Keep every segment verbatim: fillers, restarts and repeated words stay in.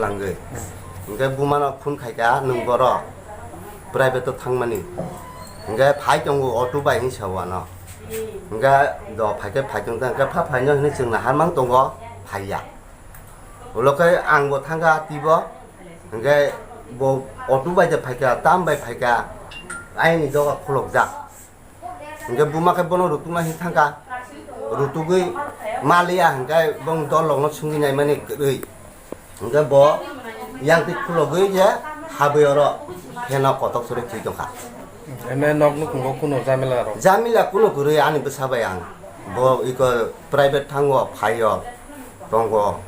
Langwi. Hwnkhe bumano phone khaikha, "Nwng borok private-o thangmani." Hwnkhe phai tongo auto bai hinwi sao ano. Hwnkhe do phaikhe phai tongkha, hwnkhe pha phaino hinwi chwng naharmang tongo, phaiya. Ulo khe angbo thangkha twibo, hwnkhe bo auto bai de phaikha, tam bai phaikha, aini doga khulokjak. Hwnkhe buma khe bono rutukna hinwi thangkha, rutugwi maliya hwnkhe bong dol rokno sungwi naimani kwrwi. Hwnkhe bo yang twi khulogwi je habwi oro pheno kotok suri thwi tongkha. Eme nok nukhungo kuno jamila rok? Jamila kuno kwrwi ani bwsa bai ang. Bo iko private thango, phaio, tongo.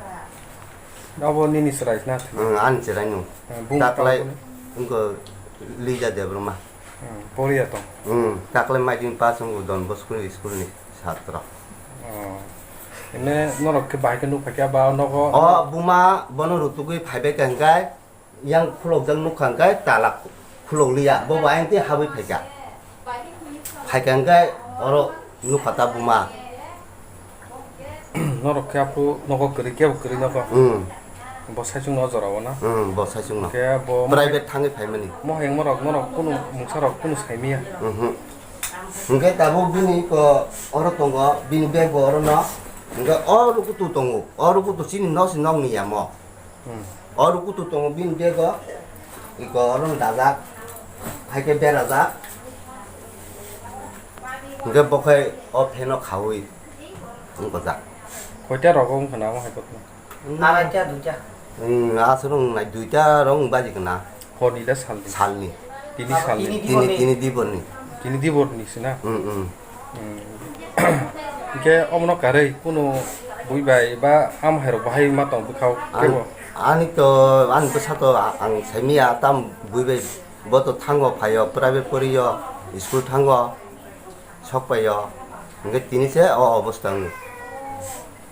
Abo nini chwrai na? Hmm, ani chwrai no. Hmm, bung Taklai tamo wngko Lija Debbarma. Hmm, poriya tong. Hmm, taklai maidin pass wngko Don Bosco ni school ni chatra. Oh. Ene norok khe bahai khe nukha khe ba nogo? O buma bono rutugwi phaibai kha hwnkhe yang khulokjak nukha hwnkhe tala khulokliya. Bo bai ang tei habwi phaikha. Phaikha hwnkhe oro nukha ta buma. Norok khe aphuru nogo kwrwi, kebo kwrwi nogo. Hmm. Bo saichung no o jora o na? Hmm, bo saichung no. Khe bo private thangwi phaimani. Moheng morok, norok kunu mungsa rok kunu saimiya. Mhm. Hwnkhe tabuk bini ko oro tongo, bini bag bo oro no. Hwnkhe o rukutu tongo, o rukutu chini nok si nok ni yamo. Hmm. O rukutu tongo bini bego, iko orom dajak, hai khe berajak. Hwnkhe bo khe o pheno khaui wngkojak. Koita rogo wngkha na omo hai khe? Araita, duita. Hmm, aswk wng nai duita rok wng baji khe na. Horni da salni? Salni. Tini salni. Tini, tini diborni. Tini diborni se na? Hmm, hmm. Hmm. Hwnkhe omono karwi kunu bui bai ba am hai rok bahai ma tong bwkha o kebo? Ani to, ani bwsa to a-, ang saimanya tam bui bai bo to thango phaio, private poriyo, school thango, sok paio. Hwnkhe tini se o obostha wngwi.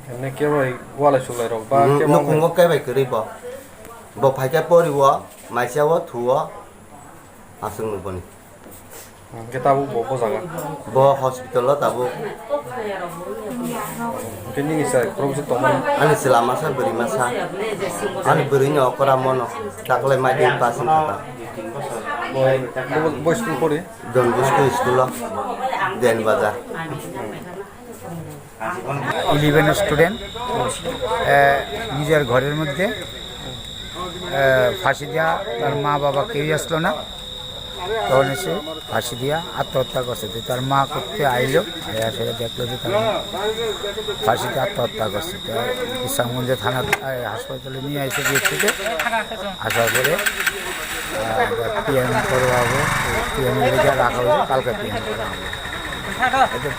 Hwnkhe kebo walai sulai rok ba kebo nukhungo kebai kwrwi bo. Bo phaikhe poriwo, maisao thuo. Aswk no boni. Hwnkhe tabuk bo bojaga? Bo hospital o tabuk. Hwnkhe nini chwrai khoroksa tongmani? Ani chwla masa, bwrwi masa. Ani bwrwi ni okora mono. Taklai maidin pass wngkha ta. Bo, bo, bo school pori? Don Bosco school o. Den Bazar. Eleven student নিজের ঘরের মধ্যে আহ, ফাঁসি দেওয়া, তার মা বাবা কেউই আসলো না। তখন এসে ফাঁসি দিয়া আত্মহত্যা করছে। তো তার মা করতে আইলো, আয়া সেটা দেখলো যে তার মা ফাঁসিতে আত্মহত্যা করছে। তো বিশ্রামগঞ্জ থানা, আহ, হাসপাতালে নিয়ে এসে গিয়ে থেকে আসার পরে পিএম করা হবে, পিএম লেগে রাখা হয়েছে, কালকে পিএম করা হবে। এটা